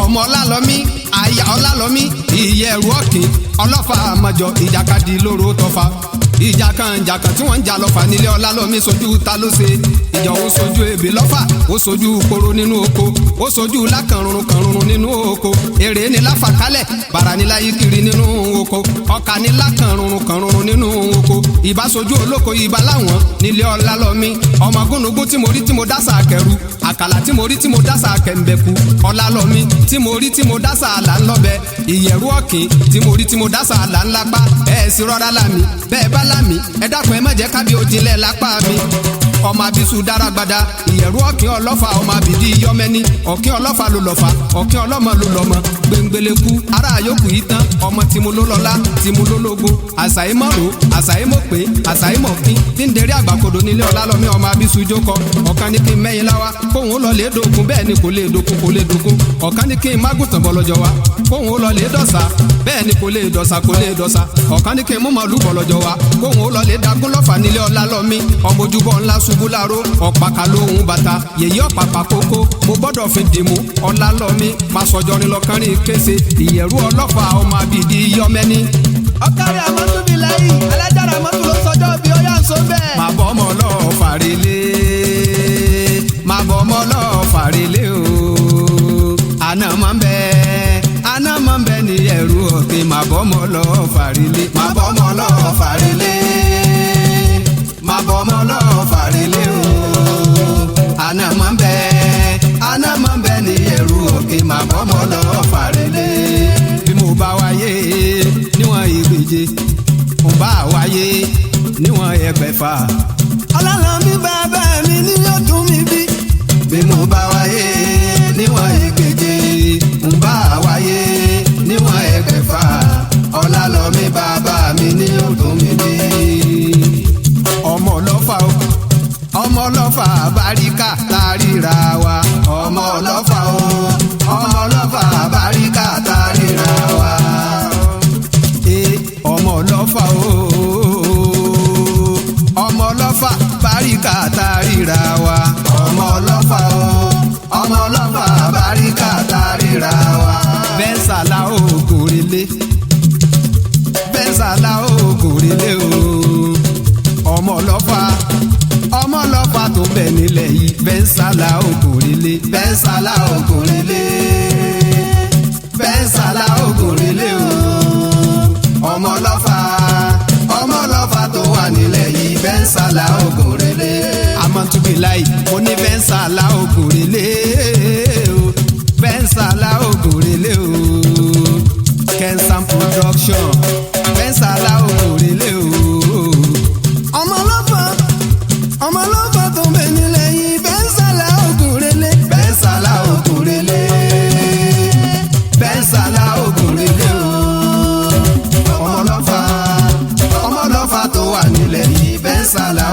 Ọmọ Ọlálọ́mí, àyà Ọlálọ́mí, ìyẹ̀rù ọ̀kìn ọlọ́fà àmọ́jọ, ìjàkadì lóró tọ́fà, ìjà kan ìjà kan tí wọ́n ń jà lọ́fà nílé Ọlálọ́mí. Sojú ta ló ṣe ìjà òun? Sojú ebè lọ́fà, ó sojú koro nínú oko, ó sojú lákànrún kànrún nínú oko. Èrè ni láfàkálẹ̀, bàrà ni láyé kiri nínú oko, ọkà ni lákànrún kànrún nínú oko. Ìbá sojú olóko, ìbá láwọn nílé Ọlálọ́mí. Ọmọ gúnugún tí mo rí tí mo dásà kẹrù, àkàlà tí mo rí tí mo dásà kẹ̀ǹbẹ̀kù, Ọlálọ́mí tí mo rí tí mo dásà àlà ńlọ́bẹ, ìyẹ̀rú ọ̀kìn tí mo rí tí mo dásà àlà ńlápá. Ẹ̀ sì rọra lámì bẹ́ẹ̀ bá lámì, ẹ dákun, ẹ má jẹ́ kábí òjìnlẹ̀ lápá mi. Ọmọ abisu dáragbada, ìyẹ̀rú ọ̀kìn ọlọ́fà, ọmọ abìdí yọmẹni ọ̀kìn ọlọ́fà ló lọ́fà, ọ̀kìn ọlọ́mọ ló lọ́mọ gbẹngbẹlẹ́kú ará yòókù yìí tán. Ọmọ tìmú ló lọ́lá, tìmú ló lógo, àṣàìmọ̀rò, àṣàìmọ̀pé, àṣàìmọ̀kín tí ń derí àgbàkodò nílé Ọlálọ́mí. Ọmọ abisu jókọ. Ọ̀kan ní kí n mẹ́yìn láwa kóhun ó lọ lè dókun, bẹ́ẹ̀ ni kò lè dókun, kò lè dókun. Ọ̀kan ní kí n mágùntàn bọ̀lọ́jọ́ wa kóhun ó lọ lè dọ̀sà, bẹ́ẹ̀ ni kò lè dọ̀sà, kò lè dọ̀sà. Ọ̀kan ní kí n mú màlúù bọ̀lọ́jọ́ wa kóhun ó lọ lè dagún lọ́fà nílé Ọlálọ́mí. Ọmọ ojúbọ ńlá ṣubú láàró, ọ̀pàkà lóhùn bàtà yèyí, ọ̀pàpà kókó mo gbọ́dọ̀ fi dìmú. Ọlálọ́mí máa sọjọ́rin lọ́kànrin kése, ìyẹ̀rú ọlọ́fà, ọmọ àbìdí yọmẹ́ni. Ọ̀kárí àmọ́túnbí láyì alájára mọ́tò ló sọjọ́ bí ó yà ń so bẹ́ẹ̀. Máa bọ́ ọmọ ọlọ́fà relé, máa bọ́ ọmọ ọlọ́fà relé o. Àná máa ń bẹ, àná máa ń bẹ ní ẹ̀rú ọ̀kìn. Máa bọ́ ọmọ ọlọ́fà relé, máa bọ́ ọmọ ọlọ́fà relé, máa bọ́ ọmọ ọlọ́fà relé o. Àná máa ń bẹ, àná máa ń bẹ ní ẹ̀rú ọ̀kìn. Máa bọ́ ọmọ ọlọ́fà relé. Bí mo bá wáyé níwọ̀n ìgbèje, mo bá wáyé níwọ̀n ẹgbẹ̀fà. Ọlálọ́mí bàbá mi ní yóò tún mi bí. Bí mo bá wáyé níwọ̀n ìgbèje, ń bá wáyé níwọ̀n ẹgbẹ̀fà, Ọlálọ́mí bàbá mi ní òtún mi bí. Ọmọ ọlọ́fà o, ọmọ ọlọ́fà, báríkà tá a ríra wa. Ọmọ ọlọ́fà o, ọmọ ọlọ́fà, báríkà tá a ríra wa. Ee, ọmọ ọlọ́fà o, ọmọ ọlọ́fà, báríkà tá a ríra wa. Ọmọ ọlọ́fà o, ọmọ ọlọ́fà, báríkà tá a ríra wa. Bẹ́ńsàlá o kòrèlé, bẹ́ńsàlá o kòrèlé o. Ọmọ ọlọ́fà, ọmọ ọlọ́fà tó bẹ̀ nílẹ̀ yìí, bẹ́ńsàlá o kòrèlé, bẹ́ńsàlá o kòrèlé, bẹ́ńsàlá o kòrèlé o. Ọmọ ọlọ́fà, ọmọ ọlọ́fà tó wà nílẹ̀ yìí, bẹ́ńsàlá o kòrèlé. Àmọ́túnbíláì mo ní bẹ́ńsàlá o kòrèlé o, bẹ́ńsàlá o kòrèlé o. Kensam Production, bẹ́ńsàlá o kòrèlé o. Ọmọ ọlọ́fà, ọmọ ọlọ́fà tó ń bẹ nílẹ̀ yìí, bẹ́ńsàlá ògùnrẹ́lẹ́. Bẹ́ńsàlá o kòrèlé, bẹ́ńsàlá o kòrèlé o. Ọmọ ọlọ́fà, ọmọ ọlọ́fà tó wà nílẹ̀ yìí, bẹ́ńsàlá.